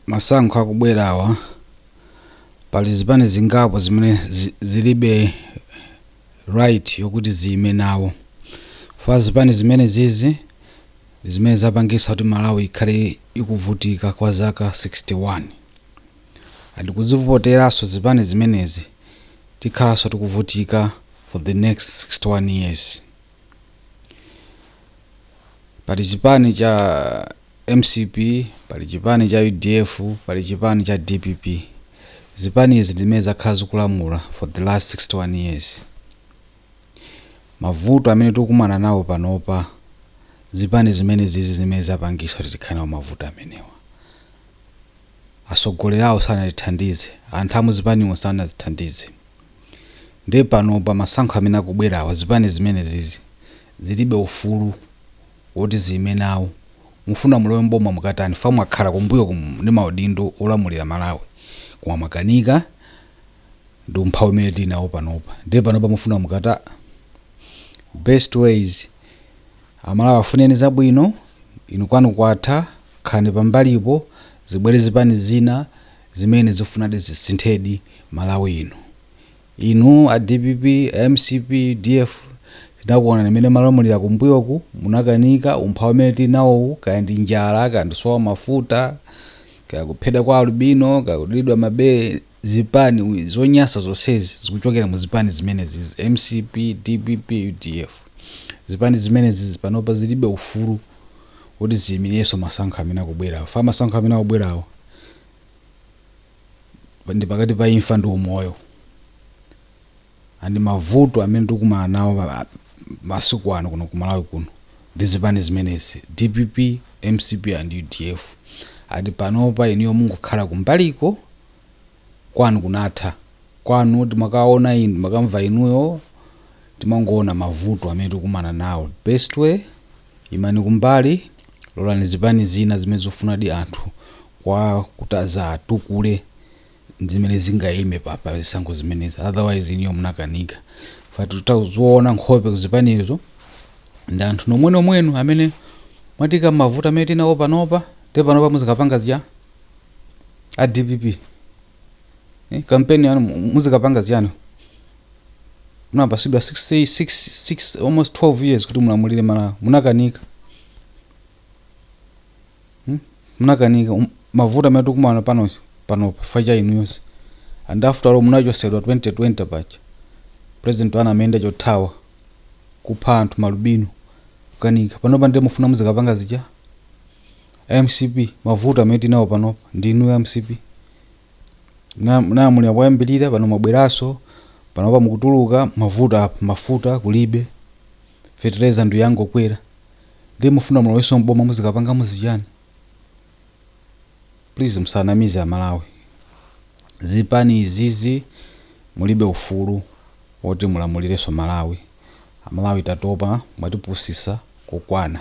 Masankho akubwerawa, pali zipani zingapo zimene zilibe right yokuti ziyime nawo. Fa zipani zimene zizi zimene zapangisa kuti Malawi ikhale ikuvutika kwa zaka 61, andikuzivoteranso zipani zimenezi, tikhalanso tikuvutika for the next 61 years. Pali chipani cha MCP, pali chipani cha UDF, pali chipani cha DPP. Zipani izi zimene zakhala zikulamula for the last 61 years. Mavuto amene tikukumana nawo panopa, zipani zimene zizi zimene zapangisa kuti tikhale nawo mavuto amenewa. Atsogoleri awo sanatithandize, anthu amuzipaniwo sanazithandize. Ndiye panopa masankho amene akubwerawa, zipani zimene zizi zilibe ufulu woti ziyime nawo. Mufuna mulowe mboma mukatani? Fa mwakhala kumbuyo ndi maudindo olamulira Malawi, koma mwakanika ndi umphawi umene tili nawo panopa. Ndiye panopa mufuna mukata? Best ways, Amalawi afuneni zabwino. Inu kwanu kwatha, khalani pambalipo, zibwere zipani zina zimene zifunadi zisinthedi Malawi ino. Inu a DPP, MCP, DF, tinakuona imene malamulira kumbuyoku, munakanika. Umphawi umene tili nawowu, kaya ndi njala, kaya ndisowa mafuta, kaya kuphedwa kwa albino, kaya kudulidwa mabere, zipani zonyasa zonsezi zikuchokera mu zipani zimenezi, MCP, DPP, UDF. Zipani zimenezi panopa zilibe ufulu kuti ziyimirenso masankho amene akubwerawo. Fa masankho amene akubwerawo ndi pakati pa imfa ndi umoyo, andi mavuto amene tikumana nawo masiku ano kuno ku Malawi kuno ndi zipani zimenezi, DPP, MCP and UDF. Ati panopa iniyo mungokhala kumbaliko, kwanu kunatha. Kwanu timakaona inu, makamva inuyo, timangoona mavuto amene tikumana nawo. Best way, imani kumbali, lolani zipani zina zimene zikufunadi anthu kwa kuti azatukule zimene zingayime pa zisankho zimenezi. Otherwise iniyo munakanika. Fa tutaziona nkhope kuzipanizo ndi anthu nomwenomwenu amene mwatika mavuto amene tinawo panopa. Ndi panopa muzikapanga zija a DPP, kampeni yanu muzikapanga ziyani? Munapasidwa 6 6 6 almost 12 years kuti mulamulire Malawi, munakanika. Munakanika. Mavuto amene tikumana pano panopa fa cha inuyonse. And after all, munachosedwa 2020 pacha, president wanu amene chothawa kupha anthu malubino, kukanika. Panopa ndiye mufuna muzikapanga zija? MCP, mavuto amene tinawo panopa ndi inuyo MCP. Munalamulira poyambirira, pano mwabweranso, panopa mukutuluka, mavuto apa, mafuta kulibe, fetereza ndi yangokwera. Ndiye mufuna mulowenso mboma muzikapanga muzichani? Please, musanamize Amalawi. Zipani izizi mulibe ufulu woti mulamulirenso Malawi. Amalawi tatopa, mwatipusisa kukwana.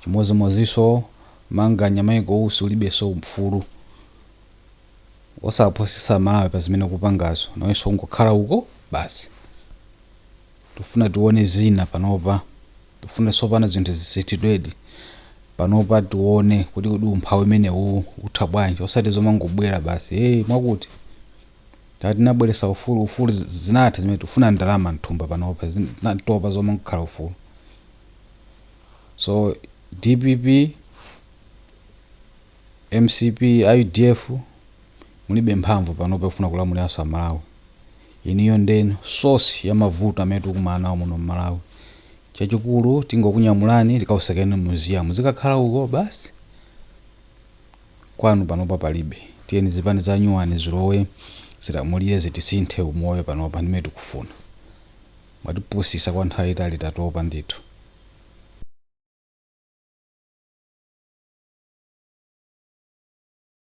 Chimozimozinso Manganya Michael Usi, ulibenso ufulu, osapusisa Malawi pa zimene kupangazo. Nawenso ungokhala uko basi. Tifuna tione zina panopa, tifuna tsopano zinthu zisithidwedi panopa, tione kuti umphawi umenewu utha bwanji, osati zomangobwera basi, hey, mwakuti tatinabweresa ufulu, ufulu zinatha zimene. Tifuna ndalama mthumba panopa, zinatopa zomangokhala ufulu. So DPP, MCP, UDF, mulibe mphamvu panopa kufuna kulamuliranso Amalawi. Iniyo ndenu source ya mavuto amene tikumana nawo muno mmalawi. Chachikulu, tingokunyamulani tikausekeni museum, muzikakhala uko basi, kwanu panopa palibe. Tiyeni zipani za nyuwani zilowe, zilamulire, zitisinthe umoyo panopa, ndimene tikufuna. Mwatipusisa kwa nthawi itali, tatopa ndithu.